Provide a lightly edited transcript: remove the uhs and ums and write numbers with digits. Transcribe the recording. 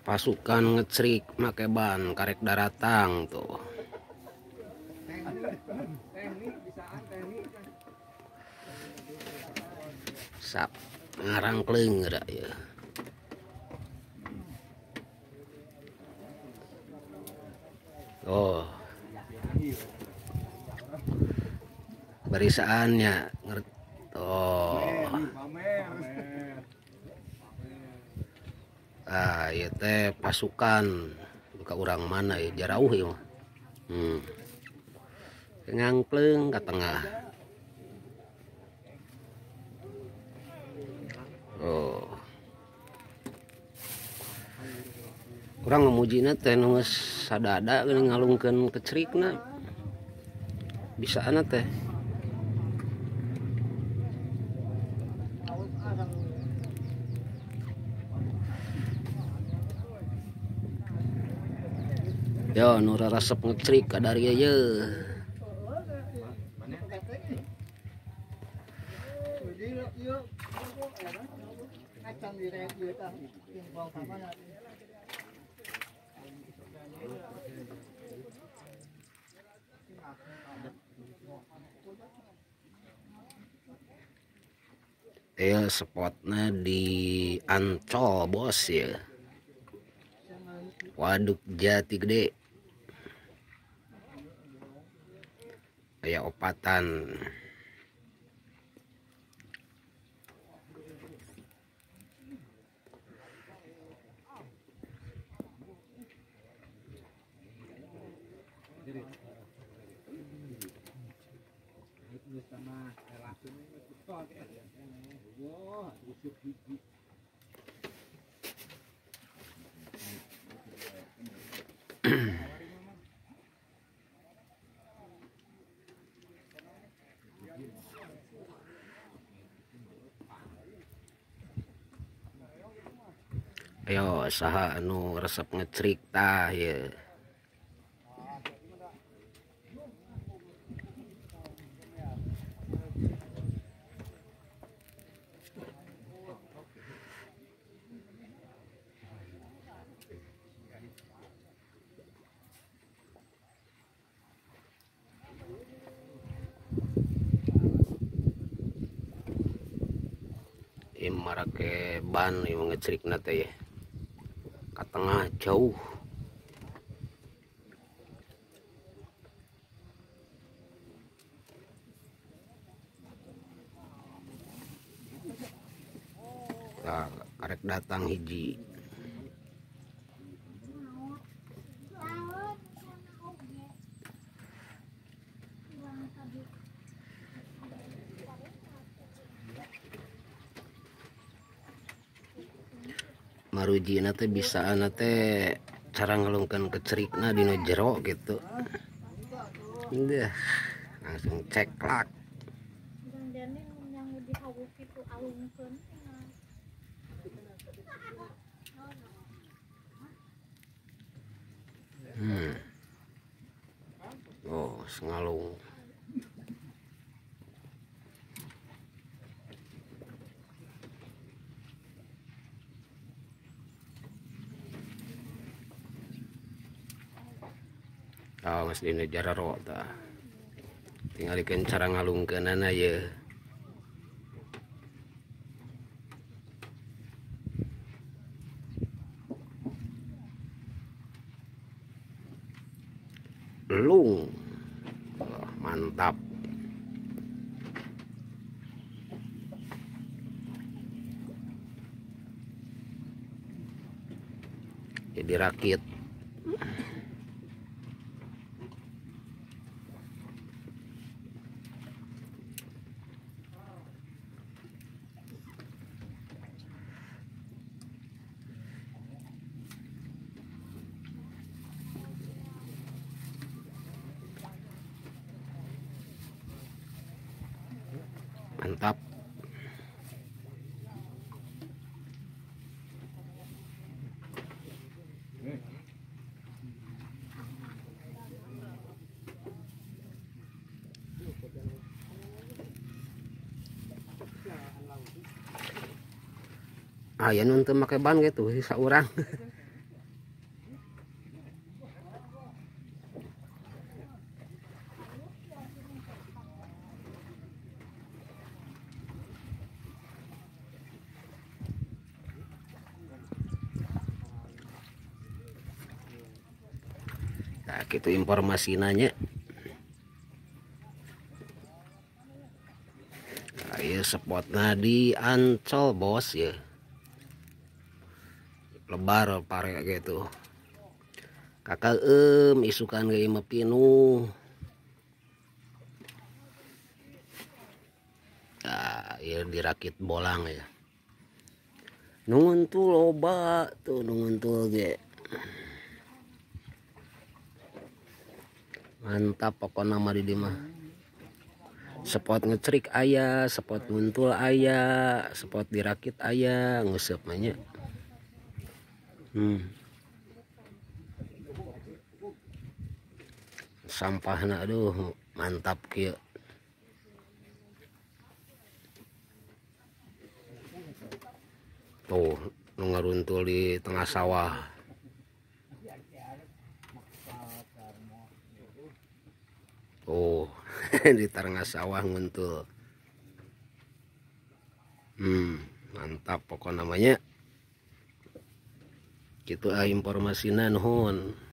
Pasukan ngecrik make ban karek daratang tuh. Sap ngarangkleung geura ieu. Oh. Barisaannya oh. Ah, ieu teh pasukan ka urang mana ya jarauh ieu mah. Ngangkleung ka tengah. Oh. Urang ngamujina teh nu geus sadada geuning ngalungkeun kecerikna. Bisaana teh. Yo nu resep ngecrik ka dari ieu. Ieu spotna di Ancol bos ya. Waduk Jati Gede. Aya opatan. Ayo saha anu resep ngecrik tah ieu. Marake ban ieu ngecrikna teh ka tengah jauh. Nah, karek datang hiji. Marujina teh bisaana teh cara ngalungkeun kecerikna dina jero gitu. Udah, langsung ceklak. Oh, sengalung. Oh, geus dina jararo tah. Tingalikeun cara ngalungkeunana ye. Lung. Oh, mantap. Jadi rakit. Mantap. Aya nu teu make ban gitu saurang. Nah, gitu informasinya nya. Nah, ieu spotna di Ancol bos ya. Lebar pare gitu. Kakak isukan ge mah pinuh. Nah, ieu dirakit bolang ya. Nu nguntul loba tuh, nu nguntul ge. Mantap pokokna mah di dieu mah. Spot ngecrik aya, spot nguntul aya, spot dirakit aya, nguseup mah nya. Sampahna aduh mantap kieu. Tuh nu ngaruntul di tengah sawah. Tuh di tengah sawah nguntul. Mantap pokok namanya. Gitu informasinya nuhun.